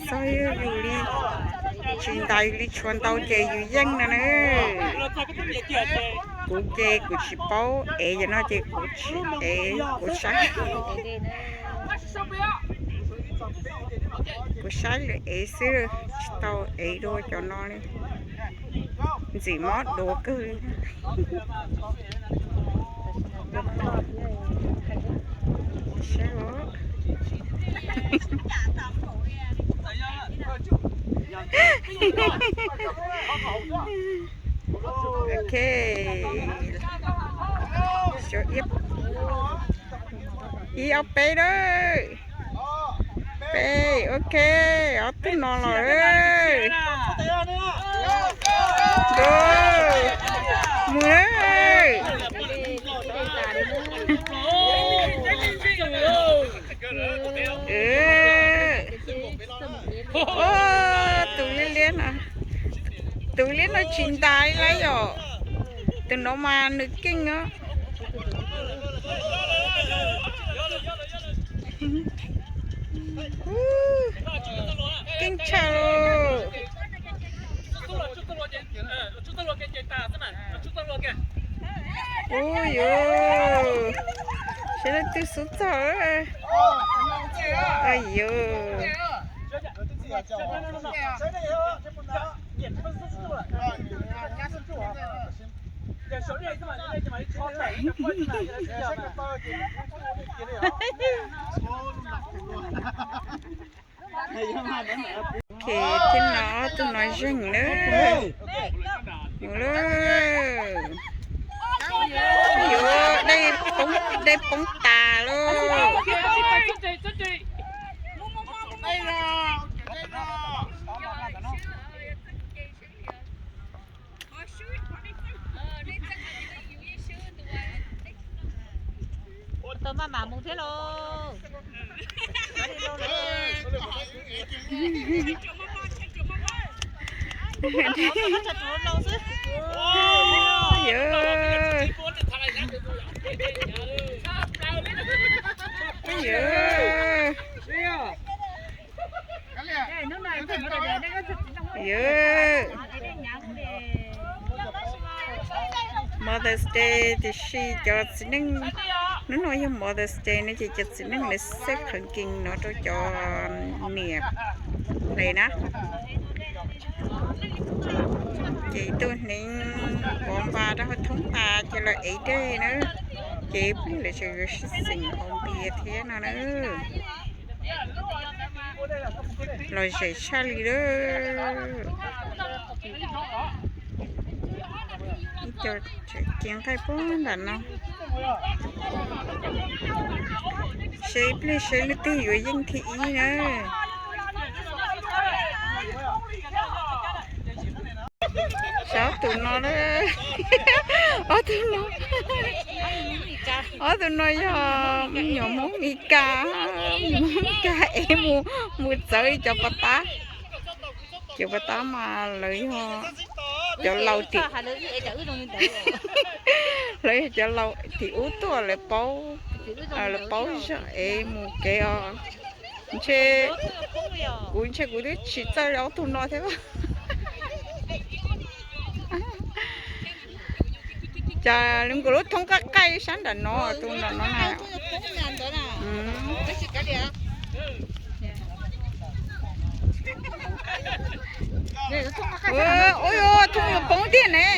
Txog yus li tsis ntais li tshuav ntau ces yus yeej no na. Kuv ces kuv tsis paub ev, yog no ces kuv tsis ev, kuv saib, kuv saib lwm ev xwb, tsis tau ev dua cov no li. Ntxim mob duav kawg li. Ok. Ib ob peb na. Peb, ok, ob tug no los. Mus na. Tus liab liab no, tus liab no tsis ntais lawm yom. Tus no mas nws keej os. Keej tshaj. Ub yuv, saib leej twg xub txog. Yuv. Ok, thiab no ob tug no zeeg na. Mus lauj. Yuav dej poob tas lauj. Tau maj mam mus thiab lauj. Yog. Yog. Yog. Mother's Day tiam sis cov txiv neej, hnub no yog Mother's Day no ces cov txiv neej lawv xeeb qhov kees no rau cov niam hle na. Ces tuaj hneev pov npas rau hauv thoob tas ces los ev dej na. Ces pliag lawv tseem yuav sib xeem haus npias thiab no na. Los zem tshaj li lawm. Ib co tseem ceev nqaij puag nram no. Seb ib pliag seb leej twg yuav yeej thib ib na. Saib ob tug no na. Ob tug no, ob tug no yog me nyuam Hmoob Mes Kas, me nyuam Hmoob Mes Kas es mus, mus txawv cov pov tab. Cov pov tab mas lawv yog cov laus tim, lawv yog cov laus tim ub tuaj, lawv paub, lawv paub zog es mus kev os. Ntshe, kuv ntshe kuv twb tsis txawj li ob tug no thiab. Cas lawv nkaus lub thoob qab qaij sab nram no, tus nram no na. Ua, thoob yuav poob tiag ne.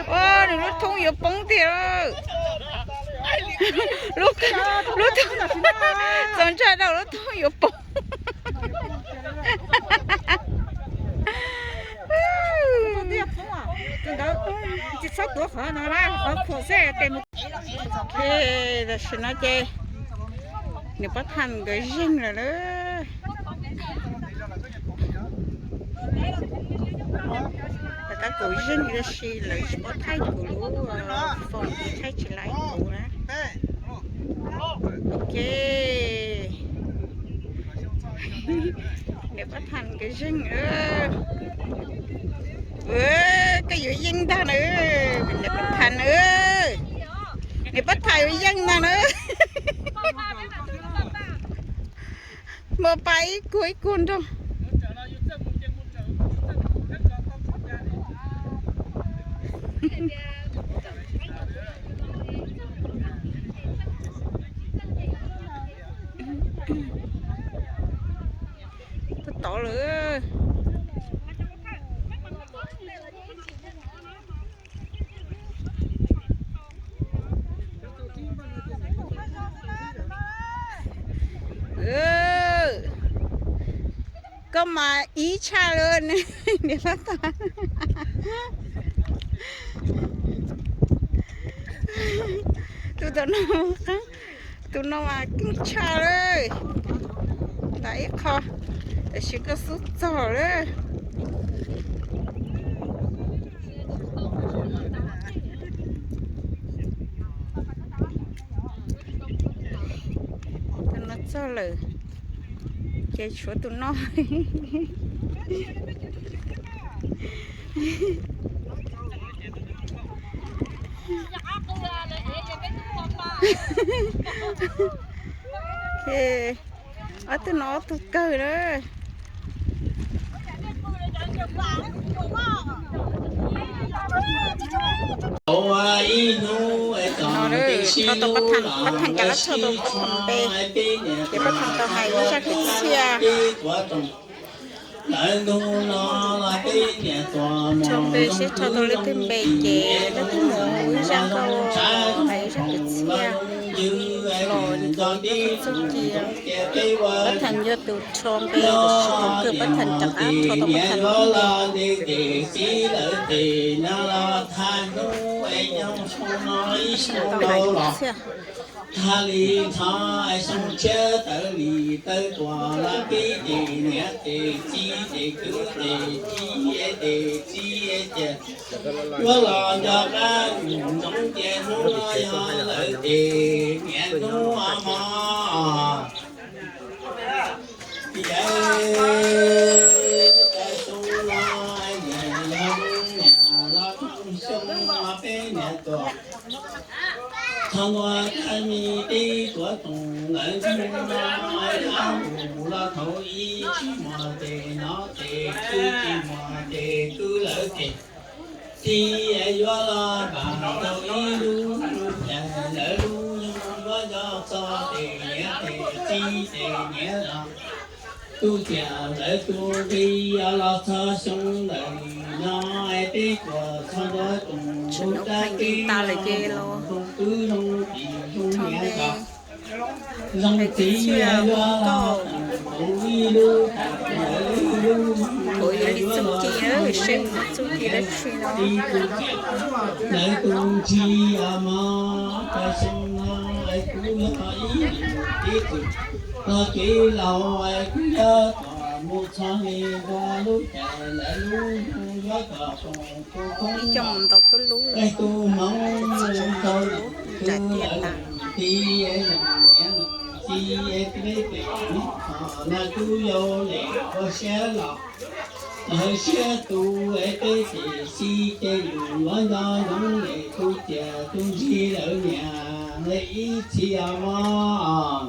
Ua, nws lub thoob yuav poob tiag. Lub, lub thoob, txaus ntshai rau lub thoob yuav poob. Tam sim no ces nws pob thaj nkawd zeeg lawm na. Rov qab kuv zeeg tab sis lawv tsis paub thaij kuv lub phone, kuv thaij tsis laib kuv na. Ok. Niam Paj Thas nkawd zeeg. Koj yuav yeej ntag na. Niam Paj Thas na. Niam Paj Thas yuav yeej ntag na. Npau pa ib kuag ib kuag nrog. tod lawm. Koj mas ib tshaj lawm niam hlob Thaj. Tus tom no, tus no mas keej tshaj lawm. Ntawm ib qho, tiam sis koj xub txog lawm. Tus no txog lawm, ces tshuav tus no. Ob tug no ob tug kawg na. Ib hnub no, tho tau pab thaj, pab thaj kav lab tho tau pab thaj npe, ces pab thaj tau hais ib zaj kwv txhiaj. Tho npe seb tho tau leej twg npe ces leej twg mus ib zaj nkauj, hais ib zaj kwv txhiaj los nco txuj ci. Pab thaj yog tus tho npe, tus tso kawg, pab thaj rov qab tho tau pab thaj npe. Tag li txhob xyoo tshiab tawv li tawv tuaj los peb ces niam ces txiv ces kwv ces tij ces txiv ces yuav los nco qab ntsoov ces hnub no yog lawv ces niam hnub mog. Yawg tas xyoo no niam los niam los xyoo no peb niam tuaj. Txog ntua tag mis teb tuav toom lawv ntxoog no, ab mus los thaum ib tsis muaj tes no tes, kwv tsis muaj tes kwv lawv tes. Txiv yuav los npam tau ib lub, lub cas lawv lub nyuj yuav nco txog tes niam tes txiv tes niam los. Tus tiam lawv tus nqi los txog xyoo ntawm no, peb tuaj txog ntua toom tus rab teb no, toom kwv zoo tim zoo niam los. Zoo txiv yuav los tus ib lub tas lawv ib lub, yuav li txuj ci, seb txuj ci dab tsi no. Txiv tus tiam lawv tus ntsis mog, tas xyoo no kuv yog ib tib txwm los kev laus, kuv yog tom mus txog li ntua lub cas lawv lub nyuj yuav kom foom tus koob, tus hmoov ntau lub kwv lawv txiv es zoo niam zoo txiv es peb pem neb qhov no kuj yau lem ua siab los. Lawv siab tus es peb pem xib ces yus yuav nco ntsoov lem tus tiam tus ntsis lawv niam lawv ib txhia mog.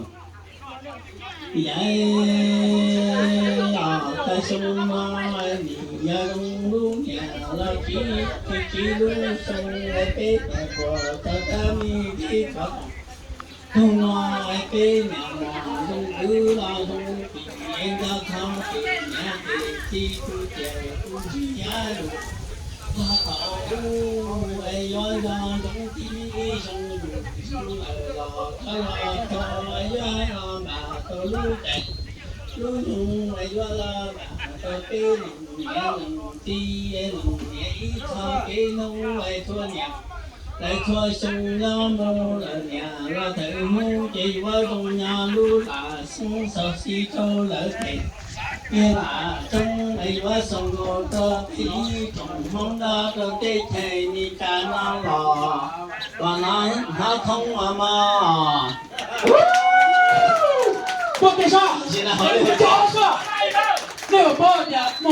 Yawg los tas xyoo no nim yog zoo lub niam los tsis, tsis tsis lub xyoo peb tas puas tau tab mis peb tov. Hnub no peb niam los zoo kwv los zoo tim nco txog tus niam tus txiv tus tiam tus ntsis yawg lus. Txog thaum ub es yuav nco ntsoov tib zoo lus zoo lawm los txhob los txog, yuav los npam tau lub tes lub nyuj, yuav los npam tau peb leej niam leej txiv leej niam ib txog kev hnub es txhua niam lawv txhua xyoo nyob mus lawm niam los tawm hnub ces yuav zoo nyob lub lam xoob xov xib rau lawv tes. Yog lam xoob es yuav xoo nkaus rau peb ib tsoom Hmoob nyob rau teb chaws Meskas no los, los hnov thoob ua mog. Puag pem saib, nej paub tias